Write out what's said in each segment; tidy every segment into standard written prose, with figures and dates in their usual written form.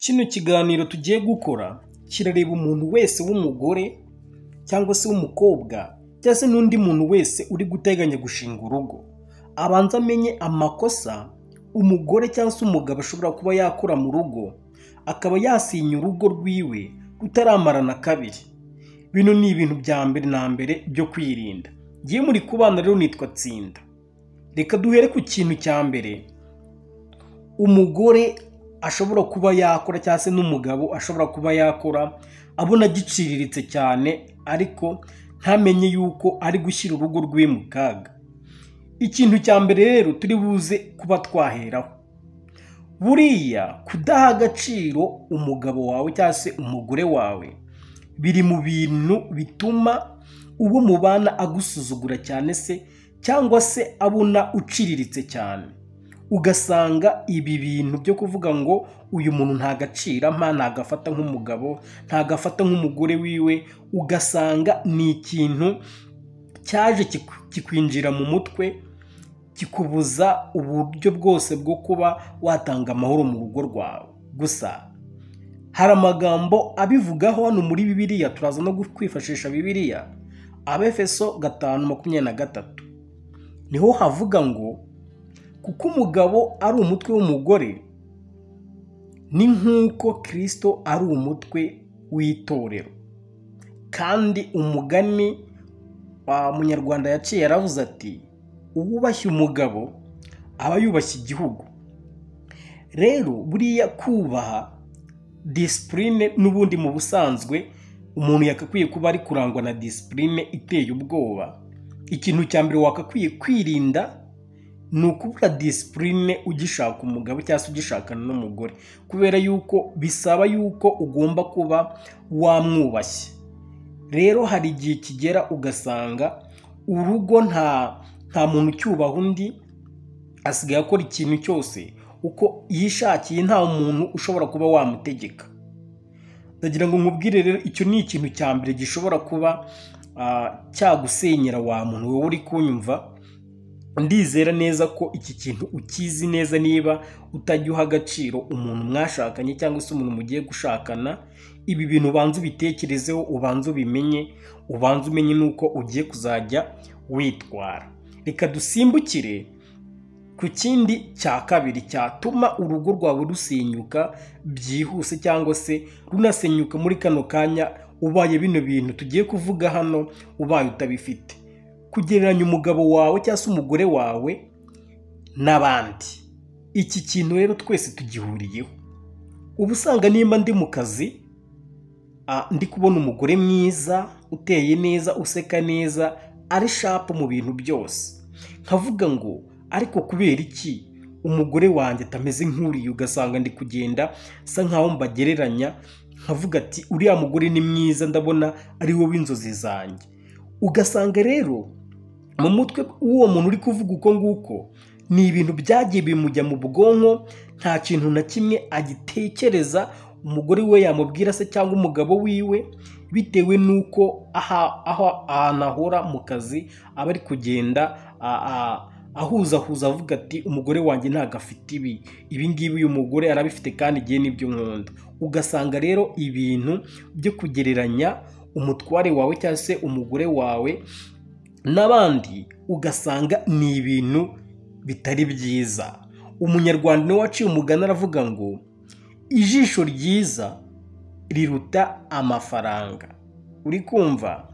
Kino kiganiro tugiye gukora kirareba umuntu wese w'umugore cyangwa se w'umukobwa cyangwa se n'undi muntu wese uri guteganya gushinga urugo. Abanza amenye amakosa umugore cyangwa se umugabo ashobora kuba yakora mu rugo, akaba yasinya urugo rwiwe rutaramarana kabiri. Bino ni ibintu bya mbere na mbere byo kwirinda. Ngiye muri kubana rero nitwa Tsinda. Reka duhere ku kintu cya mbere umugore ashobora kuba yakora cyangwa se n'umugabo ashobora kuba yakora abona giciriritse cyane, ariko ntamenye yuko ari gushyira urugo rwe mu kaga. Ikintu cya mbere rero turi buze kuba twaheraho, buriya kudaha agaciro umugabo wawe cyangwa se umugore wawe biri mu bintu bituma uwo mubana agusuzugura cyane se cyangwa se abona uciriritse cyane. Ugasanga ibi bintu byo kuvuga ngo uyu muntu nta gaciro ampa, ntagafata nk'umugabo, ntagafata nk'umugore wiwe, ugasanga ni ikintu cyaje kikwinjira mu mutwe, kikubuza uburyo bwose bwo kuba watanga amahoro mu rugo rwawe. Gusa hari amagambo abivugaho hano muri Bibiliya, turaza no kwifashisha Bibiliya. Abefeso 5:23 niho havuga ngo kuko umugabo ari umutwe w'umugore ni nk'uko Kristo ari umutwe w'itorero. Kandi umugani wa Munyarwanda yaciye yaravuze ati uwubashye umugabo aba yubashye igihugu. Rero buriya kubaha disipurine n'ubundi mu busanzwe umuntu yakakwiye kuba ari kurangwa na disipurine iteye ubwoba. Ikintu cya mbere wakakwiye kwirinda ni ukubura disipurine ugishaka umugabo cyangwa se ugishakana n'umugore, kubera yuko bisaba yuko ugomba kuba wamwubashye. Rero hari igihe kigera ugasanga urugo nta muntu ucyubaha undi, asigaye akora ikintu cyose uko yishakiye, nta muntu ushobora kuba wamutegeka. Ndagira ngo nkubwire rero, icyo ni ikintu cya mbere gishobora kuba cyagusenyera wa muntu wowe uri kunyumva. Ndizera neza ko iki kintu ukizi neza, niba utajya uha agaciro umuntu mwashakanye cyangwa se umuntu mugiye gushakana, ibi bintu ubanza ubitekerezeho, ubanza ubimenye, ubanza umenye n'uko ugiye kuzajya witwara. Reka dusimbukire ku kindi cya kabiri cyatuma urugo rwawe rusenyuka byihuse cyangwa se runasenyuka muri kano kanya, ubaye bino bintu tugiye kuvuga hano ubaye utabifite. Kugereranya umugabo wawe cyangwa se umugore wawe n'abandi. Iki kintu rero twese tugihuriyeho. Uba usanga nimba ndi mu kazi, ndi kubona umugore mwiza, uteye neza, useka neza, ari sharp mu bintu byose, nkavuga ngo ariko kubera iki umugore wanjye atameze nk'uriya? Ugasanga ndi kugenda sa nkaho mbagereranya, nkavuga ati uriya mugore ni mwiza, ndabona ari we w'inzozi zanjye. Ugasanga rero mu mutwe w'uwo muntu uri kuvuga uko nguko ni ibintu byagiye bimujya mu bwonko, nta kintu na kimwe agitekereza umugore we yamubwira se cyangwa umugabo wiwe, bitewe n'uko aho ahantu ahora mu kazi aba ari kugenda ahuzahuza avuga ati umugore wanjye ntabwo afite ibi, ibi ngibi uyu mugore arabifite kandi igihe nibyo nkunda. Ugasanga rero ibintu byo kugereranya umutware wawe cyangwa se umugore wawe n'abandi, ugasanga ni ibintu bitari byiza. Umunyarwanda niwe waciye umugani aravuga ngo ijisho ryiza riruta amafaranga. Uri kumva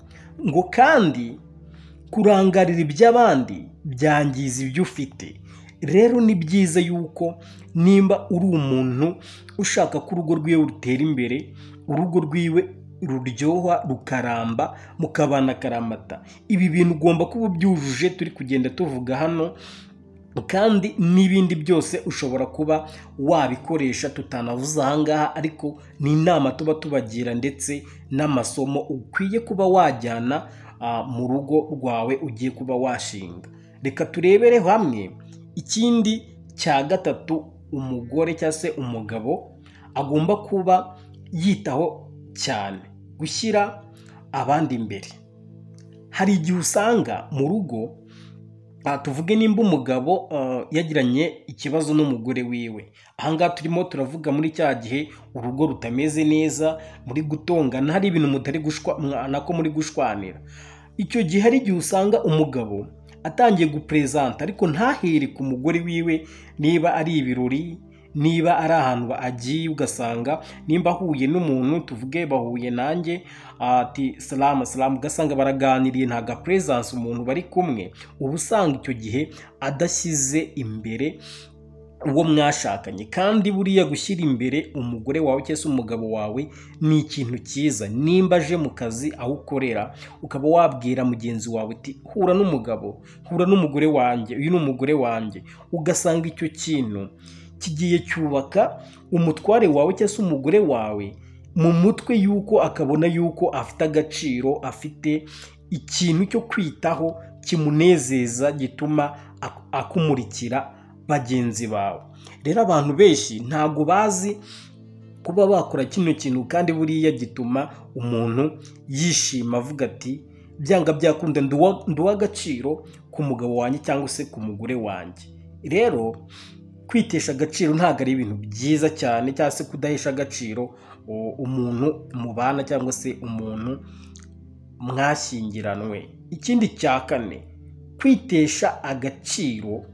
ngo kandi kurangarira iby'abandi byangiza ibyo ufite. Rero ni byiza yuko nimba uri umuntu ushaka ko urugo rwiwe rutera imbere, urugo rwiwe ruryoha rukaramba, mukabana karamata, ibi bintu ugomba kuba ubyujuje turi kugenda tuvuga hano, kandi n'ibindi byose ushobora kuba wabikoresha tutanavuze aha ngaha, ariko ni inama tuba tubagira ndetse n'amasomo ukwiye kuba wajyana mu rugo rwawe ugiye kuba washinga. Reka turebere hamwe ikindi cya gatatu umugore cyangwa se umugabo agomba kuba yitaho cyane, gushyira abandi imbere. Hari igihe usanga mu rugo Tuvuge nimba umugabo yagiranye ikibazo n'umugore wiwe, ahangaha turimo turavuga muri cya gihe urugo rutameze neza, muri gutongana, hari ibintu mutari nako muri gushwanira. Icyo gihe hari igihe usanga umugabo atangiye gupresenta ariko ntahere ku mugore wiwe, niba ari ibirori, niba ari ahantu agiye, ugasanga nimba ahuye n'umuntu, tuvuge bahuye nanjye, ati salamu salamu, ugasanga baraganiriye, ntago presence umuntu bari kumwe. Uba usanga icyo gihe adashyize imbere uwo mwashakanye. Kandi buriya gushyira imbere umugore wawe cyangwa se umugabo wawe ni ikintu cyiza. Nimba aje mu kazi aho ukorera, ukaba wabwira mugenzi wawe uti hura n'umugabo, hura n'umugore wanjye, uyu ni umugore wanjye, ugasanga icyo kintu kigiye cyubaka umutware wawe cyangwa se umugore wawe mu mutwe, yuko akabona yuko afite agaciro, afite ikintu cyo kwitaho kimunezeza, gituma akumurikira bagenzi bawe. Rero abantu benshi ntabwo bazi kuba bakora kino kintu, kandi buriya gituma umuntu yishima avuga ati byanga byakunda ndi uw'agaciro ku mugabo wanjye cyangwa se ku mugore wanjye. Rero kwitesha agaciro ntabwo ari ibintu byiza cyane, cyangwa se kudahesha agaciro umuntu mubana cyangwa se umuntu mwashyingiranwe. Ikindi cya kane, kwitesha agaciro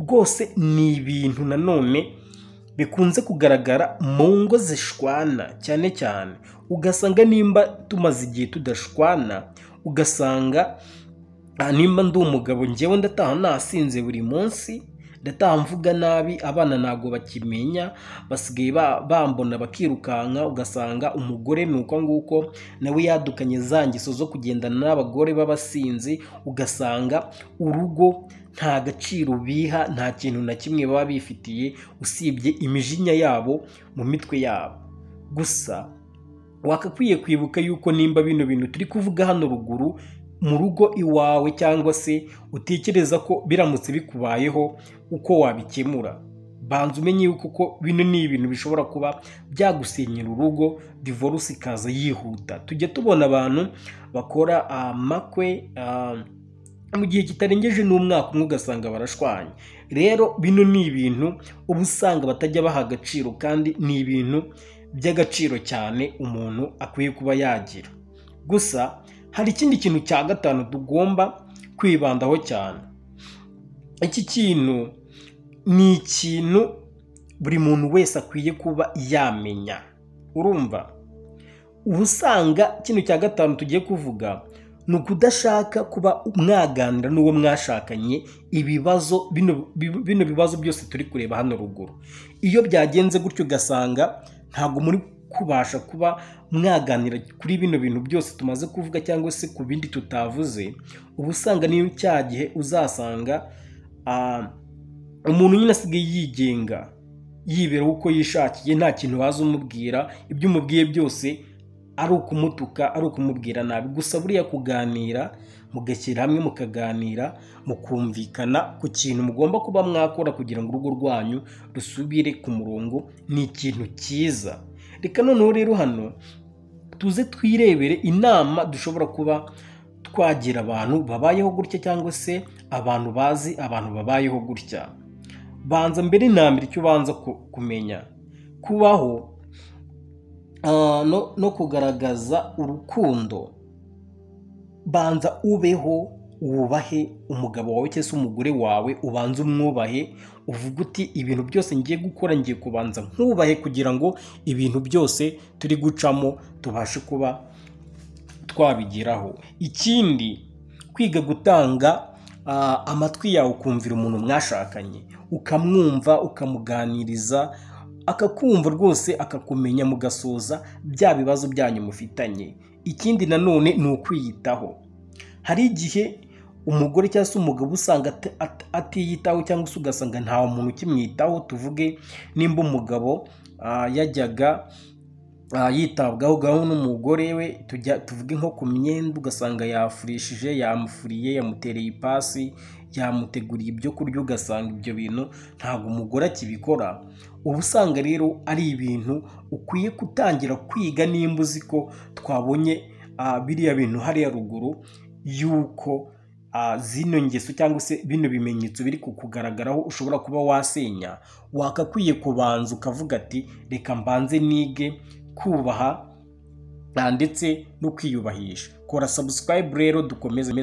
rwose ni ibintu nanone bikunze kugaragara mu ngo zishwana cyane cyane. Ugasanga nimba tumaze igihe tudashwana, ugasanga nimba ndi umugabo njyewe ndataha nasinze buri munsi, ndataha mvuga nabi, abana ntabwo bakimenya, basigaye bambona bakirukanka. Ugasanga umugore ni uko nguko nawe yadukanye za ngeso zo kugendana n'abagore b'abasinzi, ugasanga urugo nta gaciro biha, nta kintu na kimwe baba bifitiye usibye imijinya yabo mu mitwe yabo. Gusa wakakwiye kwibuka yuko nimba bino bintu turi kuvuga hano ruguru mu rugo iwawe, cyangwa se utekereza ko biramutse bikubayeho uko wabikemura, banza umenye yuko ko bino ni ibintu bishobora kuba byagusenyera urugo, divorce ikaza yihuta. Tujya tubona abantu bakora amakwe mu gihe kitarengeje n'umwaka umwe, ugasanga barashwanye. Rero bino ni ibintu uba usanga batajya baha agaciro, kandi ni ibintu by'agaciro cyane umuntu akwiye kuba yagira. Gusa hari ikindi kintu cya gatanu tugomba kwibandaho cyane. Iki kintu ni ikintu buri muntu wese akwiye kuba yamenya. Urumva, uba usanga kino cya gatanu tugiye kuvuga ni ukudashaka kuba mwaganira n'uwo mwashakanye ibibazo, bino bibazo byose turi kureba hano ruguru. Iyo byagenze gutyo ugasanga ntabwo muri kubasha kuba mwaganira kuri bino bintu byose tumaze kuvuga cyangwa se ku bindi tutavuze, uba usanga niyo cya gihe uzasanga umuntu nyine asigaye yigenga, yibera uko yishakiye, nta kintu waza umubwira, ibyo umubwiye byose ari ukumutuka, ari ukumubwira nabi. Gusa buriya kuganira, mugashyira hamwe mukaganira, mukumvikana ku kintu mugomba kuba mwakora kugira ngo urugo rwanyu rusubire ku murongo, ni ikintu cyiza. Reka noneho rero hano tuze twirebere inama dushobora kuba twagira abantu babayeho gutya, cyangwa se abantu bazi abantu babayeho gutya. Banza mbere na mbere icyo ubanza kumenya, kubaho no kugaragaza urukundo. Banza ubeho, wubahe umugabo wawe cyangwa se umugore wawe, ubanze umwubahe, uvuge uti ibintu byose ngiye gukora ngiye kubanza nkubahe kugira ngo ibintu byose turi gucamo tubashe kuba twabigeraho. Ikindi, kwiga gutanga amatwi yawe, ukumvira umuntu mwashakanye, ukamwumva, ukamuganiriza, akakumva rwose, akakumenya, mugasoza bya bibazo byanyu mufitanye. Ikindi nanone ni ukwiyitaho. Hari igihe umugore cyangwa se umugabo usanga atiyitaho, cyangwa se ugasanga nta muntu ukimwitaho. Tuvuge nimba umugabo yajyaga yitabwaho gaho n'umugore we, tuvuge nko ku myenda, ugasanga yafurishije, yamufuriye, yamutereye ipasi, yamuteguriye ibyo kurya, ugasanga ibyo bintu ntabwo umugore akibikora. Uba usanga rero ari ibintu ukwiye gutangira kwiga, nimba uzi ko twabonye biriya bintu hariya ruguru yuko zino ngeso cyangwa se bino bimenyetso biri kukugaragaraho ushobora kuba wasenya, wakakwiye kubanza ukavuga ati reka mbanze nige kubaha ndetse no kwiyubahisha. Kora subscribe rero dukomeze.